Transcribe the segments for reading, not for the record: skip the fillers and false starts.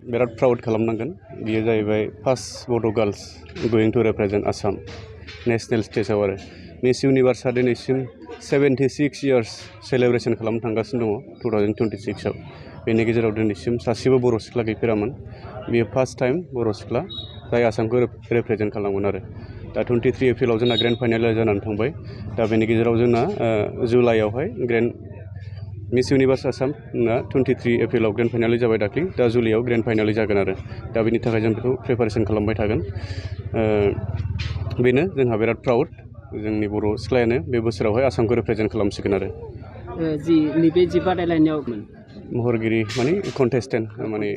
बिराद प्राउड खालामनांगोन। बियो जाहैबाय first Bodo' girls going to represent Assam national स्टेजआव आरो मिस इउनिभार्सआ दिनैसिम 76 इयार्स सेलेब्रेसन खालामनो थांगासिनो दङ 2026आव। बेनि गेजेराव दिनैसिम सासेबो बर' सिख्ला गैफेरामोन। बियो फार्स्ट टाइम बर' सिख्ला जाय आसामखौ रिप्रेजेन्ट खालामगोन आरो दा 23 एप्रिलाव जोंना ग्रेन्ड फाइनाल जानानै थांबाय। दा बेनि गेजेराव जोंना जुलाइआवहाय मिस इउनिभार्स आसामना 23 एप्रिलाव ग्रेन्ड फाइनाल जाबाय दाख्लि। दा जुलाइआव ग्रेन्ड फाइनाल जागोन आरो दा बेनि थाखाय जों बेखौ प्रिपारेसन खालामबाय थागोन। बेनो जोंहा बिराद प्राउड जोंनि बर' सिख्लायानो बे बोसोरावहाय आसामखौ रिप्रेजेन्ट खालामसिगोन आरो नैबे जि बादायलायनायाव महरगिरि माने कन्टेस्टेन्ट माने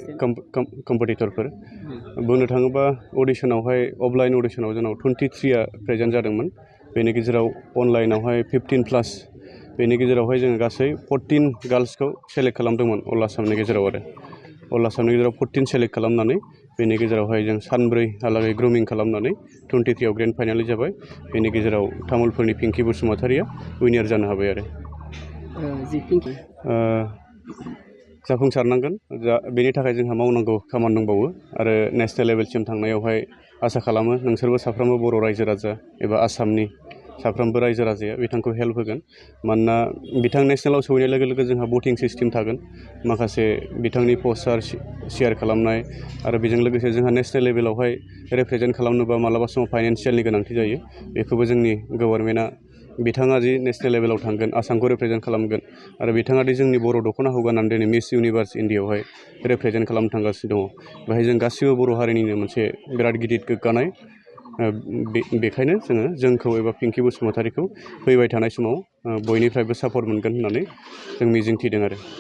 कम्पिटिटरफोर बुंनो थाङोबा अडिशनावहाय अफलाइन अडिशनाव जोंनाव 23आ प्रेजेन्ट जादोंमोन। बेनि गेजेराव अनलाइनावहाय 15+। बेनि गेजेरावहाय जोङो गासै 14 गार्ल्सखौ सेलेक्ट खालामदोंमोन अल आसामनि गेजेराव आरो अल आसामनि गेजेराव 14 सेलेक्ट खालामनानै बेनि गेजेरावहाय जों सानब्रैहालागै ग्रुमिं खालामनानै 23आव ग्रेन्ड फाइनाल जाबाय। बेनि गेजेराव तामुलपुरनि पिंकि बसुमतारिया उइनार जानो हाबाय आरो जाफुंसारनांगोन। बेनि थाखाय जोंहा मावनांगौ खामानि दंबावो आरो नेसनेल लेभेलसिम थांनायावहाय आसा खालामो नोंसोरबो साफ्रोमबो बर' रायजो राजा एबा आसामनि साफ्रोमबो रायजो राजाया बिथांखौ हेल्प होगोन। मानोना बिथां नेसनेलाव सहैनाय लोगो लोगो जोंहा भटिं सिस्टेम थागोन, माखासे बिथांनि पस्टार शेयार खालामनाय आरो बेजों लोगोसे जोंहा नेसनेल लेभेलावहाय रिप्रेजेन्ट खालामनोबा मालाबा समाव फाइनान्सियेलनि गोनांथि जायो। बेखौबो जोंनि गभर्नमेन्टआ बिथाङा जि नेसनेल लेभेलाव थांगोन आसामखौ रिप्रेजेन्ट खालामगोन आरो बिथाङा दि जोंनि बर' दख'नाखौ गाननानै दिनै मिस इउनिभार्स इण्डियाआवहाय रिप्रेजेन्ट खालामनो थांगासिनो दङ। बेहाय जों गासिबो बर' हारिनिनो मोनसे बिराद गिदिर गोग्गानाय। बेखायनो जोंखौ एबा पिंकि बसुमतारिखौ फैबाय थानाय समाव बयनिफ्रायबो सापर्ट मोनगोन होननानै जों मिजिंथिदों आरो